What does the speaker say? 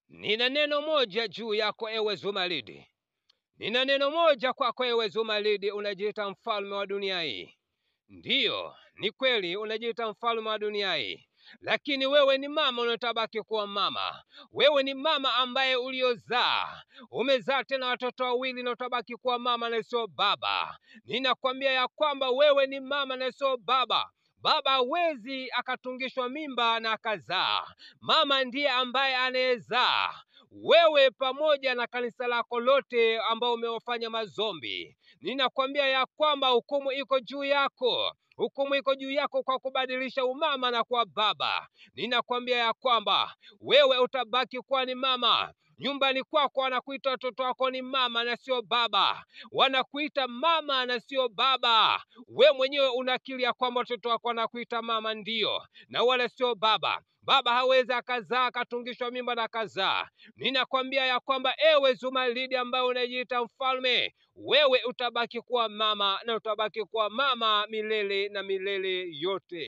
Nina neno moja juu yako ewe Zumaridi, nina neno moja kwako ewe Zumaridi, unajiita mfalme wa dunia hii. Ndiyo, ni kweli unajiita mfalme wa dunia hii, lakini wewe ni mama unatabaki kuwa mama. Wewe ni mama ambaye uliozaa, umezaa tena watoto wawili na utabaki kuwa mama na sio baba. Ninakwambia ya kwamba wewe ni mama na sio baba. Baba hawezi akatungishwa mimba na akazaa. Mama ndiye ambaye anayezaa. Wewe pamoja na kanisa lako lote ambao umewafanya mazombi, ninakwambia ya kwamba hukumu iko juu yako. Hukumu iko juu yako kwa kubadilisha umama na kwa baba. Ninakwambia ya kwamba wewe utabaki kuwa ni mama. Nyumbani kwako wanakuita watoto wako ni mama na sio baba, wanakuita mama na sio baba. We mwenyewe unakiri ya kwamba watoto wako wanakuita mama ndiyo, na wala sio baba. Baba hawezi akazaa akatungishwa mimba na akazaa. Ninakwambia ya kwamba ewe Zumaridi ambaye unajiita mfalme, wewe utabaki kuwa mama na utabaki kuwa mama milele na milele yote.